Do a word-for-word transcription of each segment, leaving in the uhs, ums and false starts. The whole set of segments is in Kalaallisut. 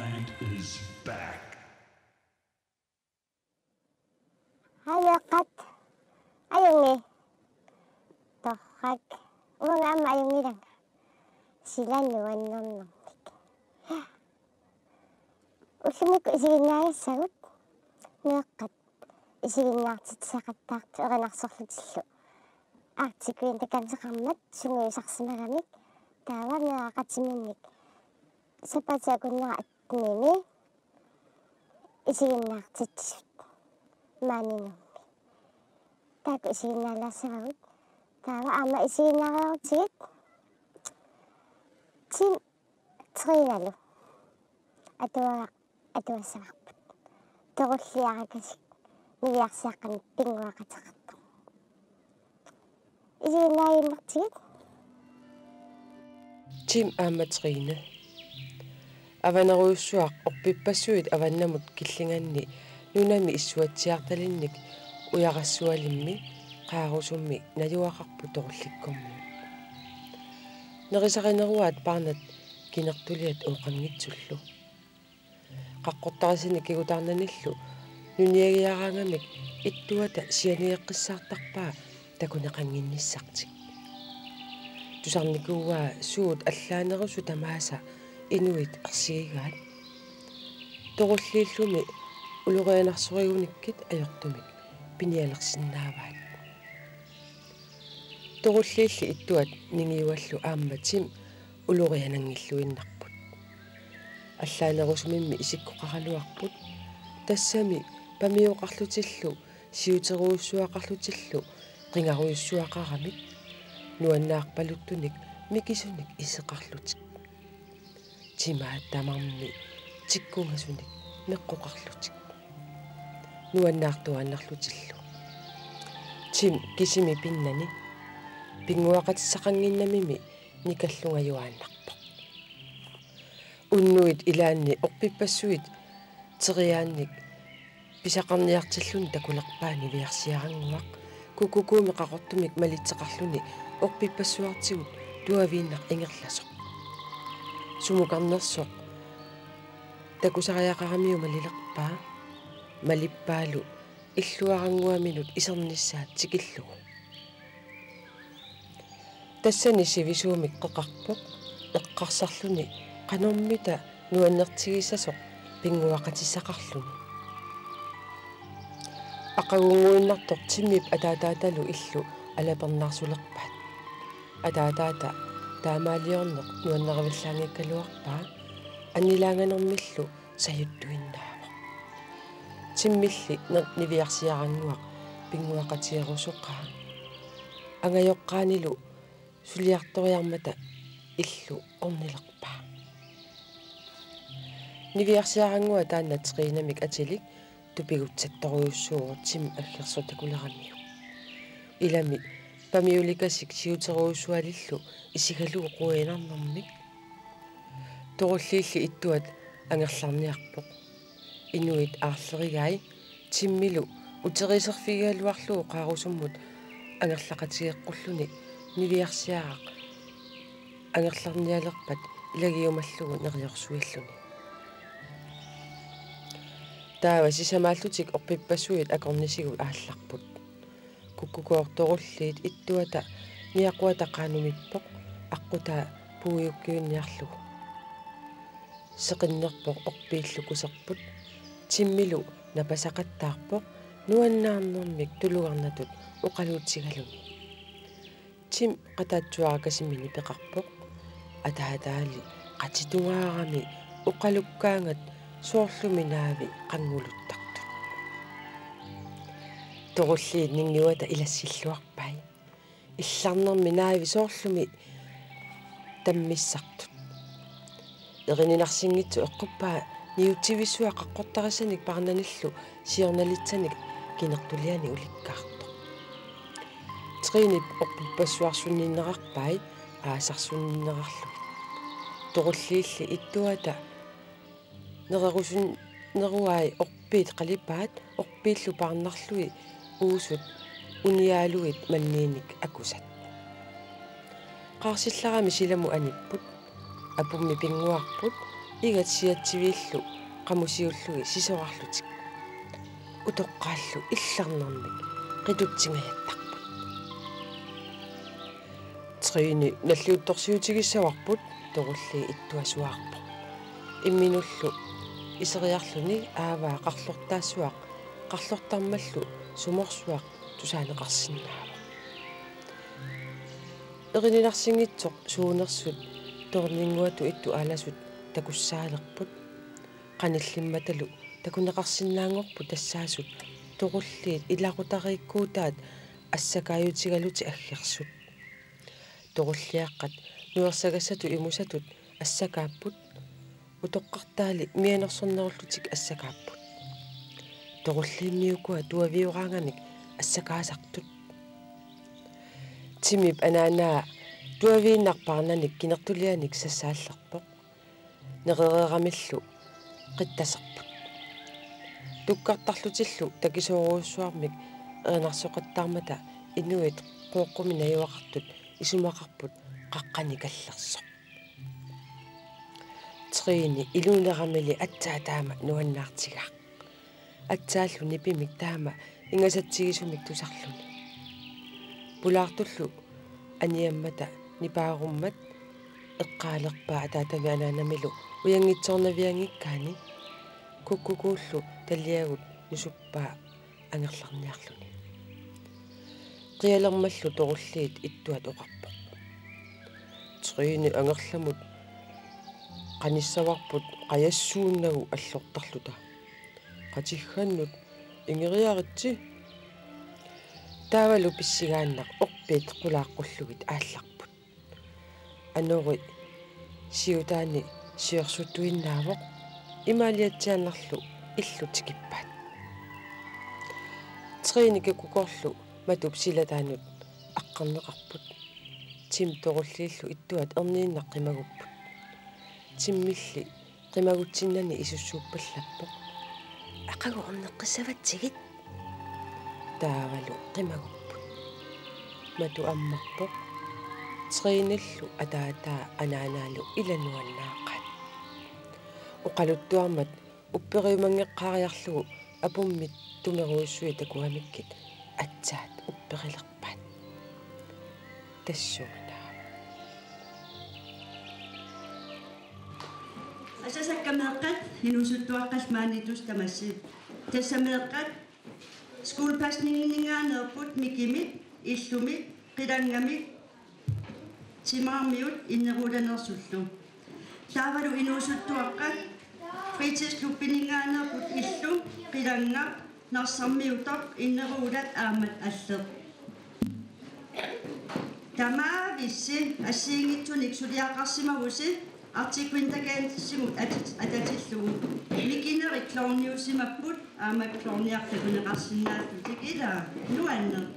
Ant is back. Hej meeqqat. Ajunngii. Torrak. Uanga aamma ajunngilanga. Sila nuannernermik. Ullumikkut isiginnaagassagut meeqqat isiginnaartitsisaqattaartut erinarsorlutillu. Arctic Winter Camp-eqarmat sungiusarsimagamik taava meeraqatiminnik sapaatip akunnera attenimi isiginnaartitsisut maani Nuummi. Taakku isiginnaalaassavagut. Taava aamma isiginnaareerutsigit Tim Trinalu atuagaq atuassavarput. Torulliarakasik niviarsiaqqanik pinnguaqateqartoq. Isiginnaaginnartigit. Tim aamma Trine. Avanerujussuaq orpippassuit avannamut killinganni nunami issuatsiartalinnik Ujarassualimmi Qaarusummi najugaqarput Torullikkormiut. Nerisarineruaat paarnat kinertuliat ooqanngitsullu. Qaqqortarisanik kigutaarnanillu nuniagiaraangamik ittuata sianigeqqissaartarpaa takuneqannginnissartik. Tusarnikuuaa suut allaanerusut tamaasa inuit ersigigaat. Torulliillumi ulorianarsorigunikkit ajortumik pinialersinnaavaat. Torulliilli ittuat ningiuallu aamma Tim uloriananngilluinnarput. Allaanerusumimmi isikkoqaraluarput, tassami pamioqarlutillu siuterujussuaqarlutillu qingarujussuaqaramik nuannaarpaluttunik mikisunik iseqarlutik. Timaat tamarmi tikkungasunik meqqoqarlutik. Nuannaartuaannarlutillu. Tim kisimi pinnani pinnguaqatissaqannginnamimi nikallunngajuaannarpoq. Unnuit ilaanni orpippassuit teriaannik pisaqarniartilluni takulerpaa niviarsiarannguaq kukkukuumik qaqortumik malitseqarluni orpippassuartigut tuaviinnaq ingerlasoq. Sumukarnersoq takusariaqaramiuk malilerpaa, malippaalu illuarannguaminut isernissaat tikillugu. Tassani sivisuumik qeqarpoq eqqarsarluni qanormita nuannertigissasoq pinnguaqatissaqarluni. Aqagunnguinnartoq Timip ataataatalu illu alapernaarsulerpaat. Ataataata taamaaliorneq nuannarivallaanngikkaluarpaa annilaanganermillu sajuttuinnaavoq. Timilli niviarsiarannguaq pinnguaqatigerusoqaa. Angajoqqaanilu suliartoriarmata illu ornilerpaa. Niviarsiarannguaq taanna Trinamik atilik tupigutsattorujussuuvoq Tim aggersoq takuleramiuk. Ilami pamiulikasik siuterujussualillu isigalugu quianarnermik. Torulliilli ittuat angerlarniarpoq. Inuit aarlerigai Timmilu uteriiserfigigaluarlugu Qaarusummut angerlaqatigeqqulluni niviarsiaraq angerlarnialerpat ilagiumallugu neriorsuilluni. Taava sisamaallutik orpippassuit akornisigut aallarput. Kukkukoortorulliit ittuata niaquata qaanumippoq aqqutaa puiukkiunniarlugu. Seqinnerpoq orpiillu kuserput. Timmilu napasaqattaarpoq nuannaarnermik tulugarnatut oqaluutigaluni. Tim qataatsuarakasimini peqarpoq. Ataataali qatitungaarami oqalukkaangat soorlumi naavi qannguluttartut. Torulliit ningiuata ilassilluarpai. Illarnermi naavi soorlumi tammissartut. Erininarsinngitsoq eqquppaa niutsivissuaq qaqqortarisanik paarnanillu siornalitsanik kinertuliani ulikkaartoq. Trinip orpippassuarsunninnerarpai aasarsunninnerarlugit. Torulliilli ittuata nererusunneruai orpiit qalipaat orpiillu paarnarlui uusut uniaalugit manniinik akusat. Qaarsillarami silamut anipput, apummi pinnguarput, Igat siatsiviillu qamusiullugit sisorarlutik utoqqaallu illarnermik qitutsinngajattarput. Trine nalliuttorsiutigissavarput, Torulli ittuasuarpoq. Imminullu iseriarluni aavaa qarlortaassuaq qarlortarmallu sumorsuaq tusaaneqarsinnaavoq. Erininarsinngitsoq suunersut torninnguatut ittut aalasut takussaalerput. Qanillimmatalu takuneqarsinnaanngorput tassaasut Torulliit ilaqutariikkuutaat assakaajutigalutik aggersut. Torulliaqqat nuersagassatut imusatut assakaapput. Utoqqartaali mianersornerullutik assakaapput. Torulliimmi ukua tuavioraangamik assakaasartut. Timip anaanaa tuaviinnaq paarnanik kinertulianik sassaallerpoq. Nerereeramillu qittaserput. Tukkartarlutillu takisoorujussuarmik erinarsoqattaarmata inuit Qooqqumi najugaqartut isumaqarput qaqqanikallersoq. Trine iluuneramili aatsaat taama nuannaartigaaq. Aatsaallu nipimik taama ingasatsigisumik tusarluni. Pulaartullu aniammata nipaarummat eqqaalerpaa ataatami anaanamilu ujanngitsoornavianngikkaani. Kukkukuullu taliagut nusuppaa angerlarniarluni. Qialermallu Torulliit ittuat oqarpoq: Trine angerlamut qanissavarput qajassuunnagu allortarluta. Qatiggannut ingeriaritsi. Taavalu pissigaannaq orpiit qulaaqqullugit aallarput. Anori siutaani siorsuttuinnaavoq, imaaliatsiaannarlu illut tikippaat. Trine kukkukoorlu matup silataanut aqqarneqarput. Tim Torulliillu ittuat erniinnaq qimagupput. Timmilli qimagutsinnani isussuuppallappoq: Aqagu orneqqisavatsigit. Taavalu qimagupput. Matu ammarpoq. Trinellu ataataa anaanaalu ilanuannaaqaat. Oqaluttuarmat upperiumanngeqqaariarlugu apummit tumerujussuit takuamikkit aatsaat upperilerpaat. Tassuuna. Asasakka meeqqat inuusuttuaqqallu maaniittussat tamassi. Tassa meeqqat skolepasninginngaanneerput Mikimit, Illumit, Qilanngamit, Timaarmiut inneruulanersullu. Taavalu inuusuttuaqqat fritidsklubbininngaanneerput Illu, Qilannga, Narsarmiutoq, inneruulat aamma Alleq. Tamaavissi assigiinngitsunik suliaqarsimavusi Arctic Winter Gamesimut atit-, atatillugu. Mikinerit klovniussimapput aamma klovniartut takuneqarsinnaallutik, ilaa, nuanneq.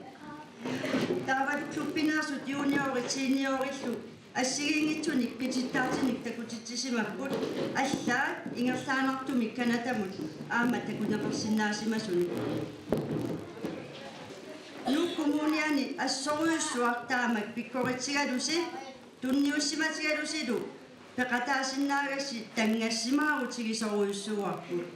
Taavalu klubbineersut juniorit, seniorillu assigiinngitsunik qitittaartunik takutitsisimapput, allaat ingerlaannartumik Canadamut aamma takuneqarsinnaasimasumik. Nuuk Kommuniani assorujussuaq taamak pikkoritsigalusi tunniussimatigalusilu peqataasinnaagassi tanngassimaarutigisorujussuuarput.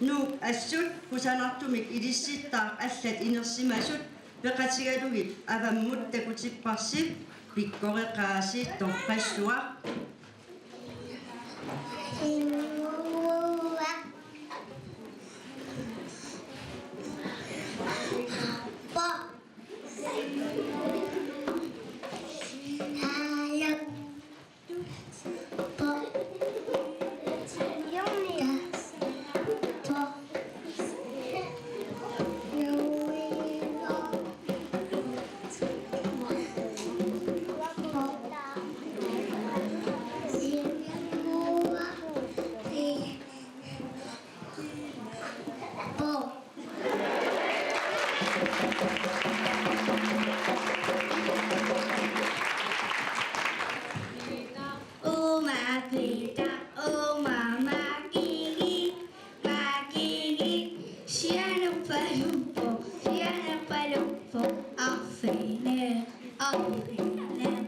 Nuuk assut kusanartumik ilissittaaq allat inersimasut peqatigalugit avammut takutipparsi, pikkoreqaasi, torrassuaq. Uma pita, uma makigi, makigi, sianapaluppo, sianapaluppo, arfineq, arfineq.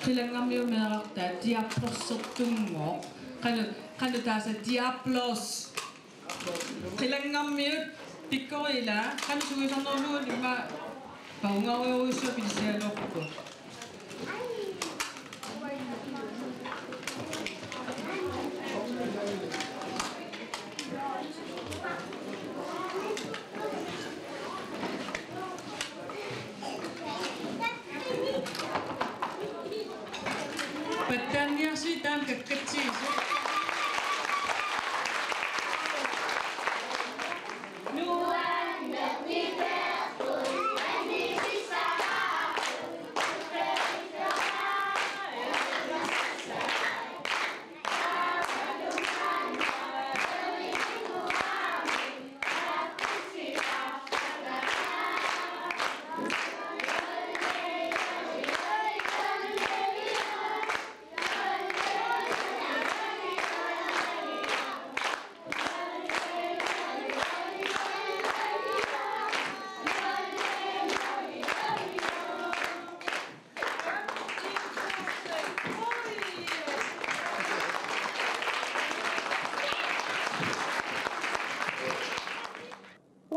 Qilanngarmiut meerartaat Diablosertunngooq. Qanoq, qanoq taasa Diablos. Qilanngarmiut pikkorila. Qanoq sungiusarnerunugut immaqa paungarujorujussua pilissigaluarput. Pattaanniarsi taanna kakkatsigisut.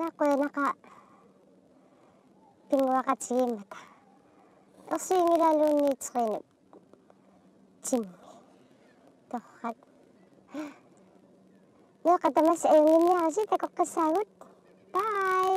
Naquinaqaaq pinnguaqatigiimmata. Ersiginngilaluunniit trinit. Timmi. Torrak. Meeqqat tamassi ajunngitsuarisi, takoqqissaagut. Bye.